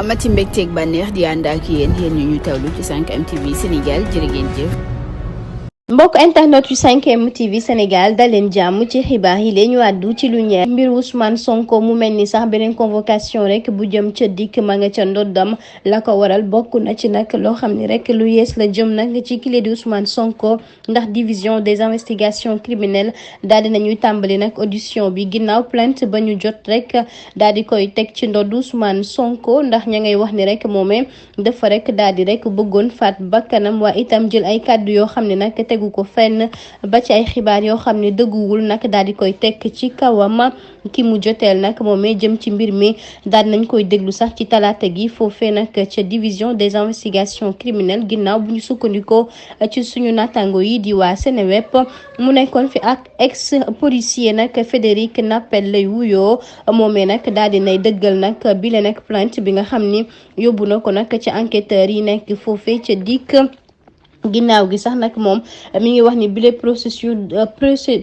amati mbégteeg bànneex di ànd ak yéen ñu tawlu ci 5M TV Sénégal jërë ngeen jëf. mbokk internet yu 5M TV Sénégal daleen jàmm ci xibaar yi lee ñu àddu ci lu ñeer mbir Ousmane Sonko mu mel ni sax beneen convocation rek bu jëm ca dikk ma nga ca ndoddam la ko waral bokk na ci nag loo xam ni rek lu yees la jëm nag ci kile di Ousmane Sonko ndax division des investigations criminelles daal di nañuy tàmbali nag audition bi ginnaaw plainte ba ñu jot rek daal di koy teg ci ndodd Ousmane Sonko ndax ña ngay wax ni rek moomee dafa rek daal di rek bëggoon faat bakkanam waa itam jël ay kàddu yoo xam ne nag tegu ko fenn ba ci ay xibaar yoo xam ne dëgguwul nag daal di koy tekk ci kawam ki mu joteel nag moomee jëm ci mbir mi daal nañ koy déglu sax ci talaata gi foofee nag ca division des investigations criminelles ginnaaw bu ñu sukkandikoo ci suñu naataango yi di waa Seneweb mu nekkoon fi ak ex policier nag Frédéric Nappel lay wuyoo moomee nag daal di nay dëggal nag bile nag plainte bi nga xam ni yóbbu na ko nag ci enquêteurs yi nekk foofee ca dikk ginnaaw gi sax nag moom mi ngi wax ni bile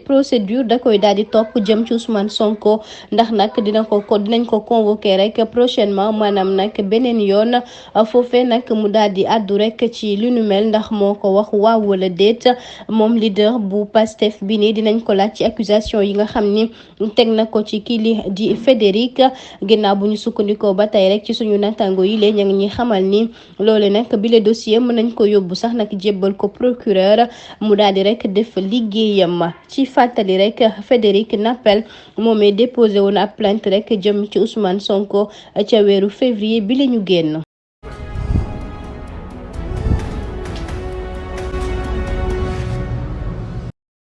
procédure da koy daal di topp jëm ci Ousmane Sonko ndax nag dinañ ko convoquer rek prochainement maanaam nag beneen yoon foofee nag mu daal di àddu rek ci li nu mel ndax moo ko wax waaw wala déet moom leader bu Pastef bi nii dinañ ko laaj ci accusation yi nga xam ni teg na ko ci kii li di Frédéric ginnaaw bu ñu sukkandikoo ba tey rek ci suñu nattaango yi lee ña ngi ñuy xamal ni loole nag bile dossier mën nañ ko yóbbu sax nag jébbal ko procureur mu daal di rek def liggéeyam ci fàttali rek Frédéric Nappel moomee déposé woon ab plainte rek jëm ci Ousmane Sonko ca weeru février bi la ñu génn.